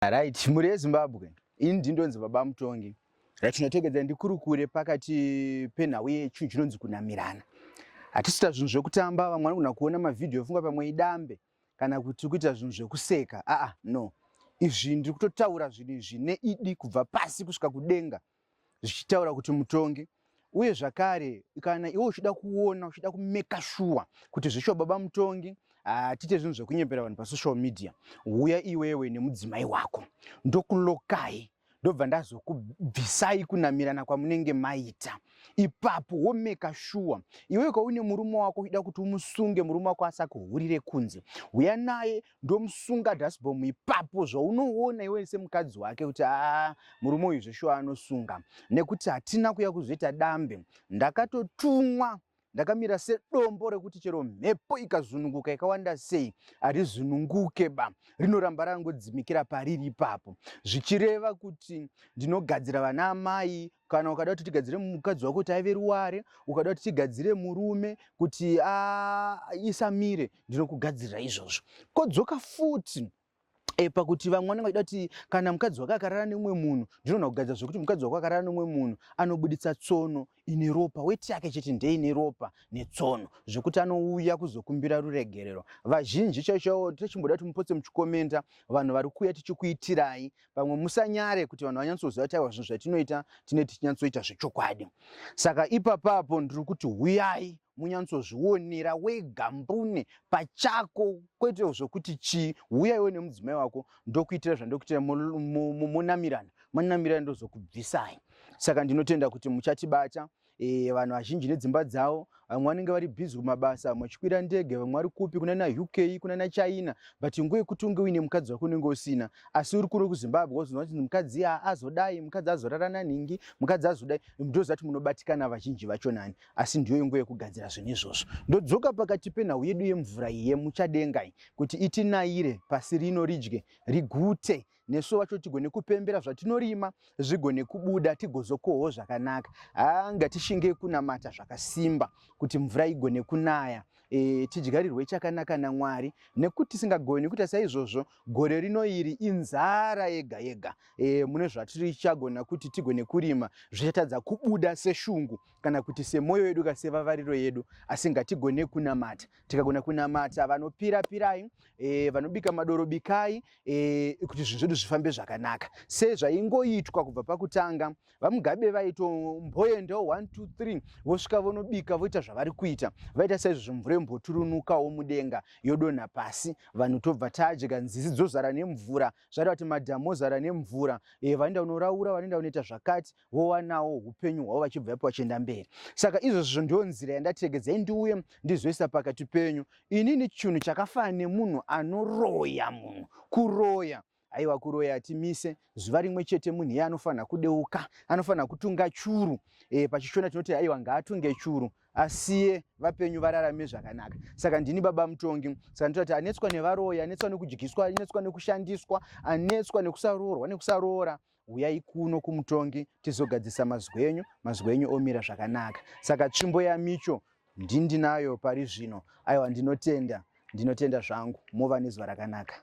Right, mhuri yeZimbabwe, ini ndindonzi Baba Mutongi. Right, ndinotegedza ndikurukure pakati penhau yechinhu chinonzi kunamirana. Hatisi kuita zvinhu zvekutamba, vamwe vanogona kuona mavhidhiyo ofunga pamwe idambe kana kuti kuita zvinhu zvekuseka. Aa, no. Izvi ndiri kutotaura zvinhu izvi neidi kubva pasi kusvika kudenga. zvichitaura kuti mutongi uye zvakare kana iwe uchida kuona uchida kumeka shuwa kuti zveshuwa baba mutongi hatiite zvinhu zvekunyepera vanhu pasocial media, huya iwewe nemudzimai wako ndokulokai, ndobva ndazokubvisai kunamirana kwamunenge maita ipapo. Womeka shuwa iwewe kaune murume wako uchida kuti umusunge, murume wako asakuhurire kunze, huya naye ndomusunga dasbom ipapo, zvaunoona iwe semukadzi wake kuti aa, murume uyu zveshuwa anosunga. Nekuti hatina kuya kuzoita dambe, ndakatotumwa, ndakamira sedombo rekuti chero mhepo ikazununguka ikawanda sei, harizununguke ba, rinoramba rangodzimikira pariri ipapo. Zvichireva kuti ndinogadzira vana amai. Kana ukada kuti tigadzire mukadzi wako kuti aive ruware, ukada kuti tigadzire murume kuti isamire, ndinokugadzirira izvozvo. Kodzoka futi pakuti vamwe vanenge vachida kuti kana mukadzi wake akarara nemumwe munhu, ndinoona kugadzira zvekuti mukadzi wako akarara nemumwe munhu anobuditsa tsono ine ropa, weti yake chete ndeine ropa netsono, zvekuti anouya kuzokumbira ruregerero. Vazhinji chaicho tichimboda kuti mupotse muchikomenda vanhu vari kuuya tichikuitirai. Pamwe musanyare kuti vanhu vanyatsoziva kuti aiwa, zvinhu zvatinoita tine tichinyatsoita zvechokwadi. Saka ipapapo ndiri kuti huyai munyatsozvionera wega mbune pachako, kwete zvokuti chii. Huyaiwo nemudzimai wako, ndokuitira zvandokuitira, munamirana, manamirana, ndozokubvisai. Saka ndinotenda kuti muchatibata. Vanhu vazhinji nedzimba dzavo, vamwe vanenge vari busy kumabasa, vamwe vachikwira ndege, vamwe vari kupi, kuna naUK, kuna naChina, but nguva yekuti unge uine mukadzi wako unenge usina, asi uri kuno kuZimbabwe wozonzwa kuti mukadzi azodai, mukadzi azorara nanhingi, mukadzi azodai. Ndoziva kuti munobatikana vazhinji vacho nani, asi ndiyo nguva yekugadzira zvinhu izvozvo. Ndodzoka pakati penhau yedu yemvura iyi yemuchadenga iyi, kuti itinayire, pasi rino ridye rigute, nesu vacho tigone kupembera, zvatinorima zvigone kubuda, tigozokohwo zvakanaka. Haa, ngatishingei kunamata zvakasimba kuti mvura igone kunaya, tidyarirwe chakanaka naMwari, nekuti tisingagoni kuita saizvozvo, gore rino iri inzara yega yega. Mune zvatirichagona kuti tigone kurima zvichatadza kubuda seshungu kana kuti semwoyo yedu ka sevavariro yedu, asi ngatigone kunamata. Tikagona kunamata, vanopira pirai, vanobika madoro bikai, kuti zvinhu zvedu zvifambe zvakanaka sezvaingoitwa kubva pakutanga. VaMugabe vaitomboendawo 1 2 3, vosvika vonobika, voita zvavari kuita. Vaita saizvozvo, mvura yomboturunukawo mudenga, yodonha pasi, vanhu tobva tadya, nzizi dzozara nemvura, zvareva kuti madhamu ozara nemvura. Vanoenda kunoraura, vanoenda kunoita zvakati, vowanawo upenyu hwavo vachibva ipo vachienda mberi. Saka izvozvo ndiyo nzira yandategedzai ndiuye ndizoisa pakati penyu. Inini chinhu chakafanana nemunhu anoroya, munhu kuroya, aiwa, kuroya timise. Zuva rimwe chete munhu iye anofanira kudeuka, anofanira kutunga churu. PachiShona tinoti aiwa, ngaatunge churu, asiye vapenyu vararame zvakanaka. Saka ndini Baba Mutongi. Saka ndinoti anetswa nevaroyi, anetswa nekudyiswa, anetswa nekushandiswa, anetswa nekusaroorwa, nekusaroora, uyai kuno kumutongi tizogadzisa mazwi enyu, mazwi enyu omira zvakanaka. Saka tsvimbo yamicho ndindinayo pari zvino. Aiwa, ndinotenda, ndinotenda zvangu. Mova nezuva rakanaka.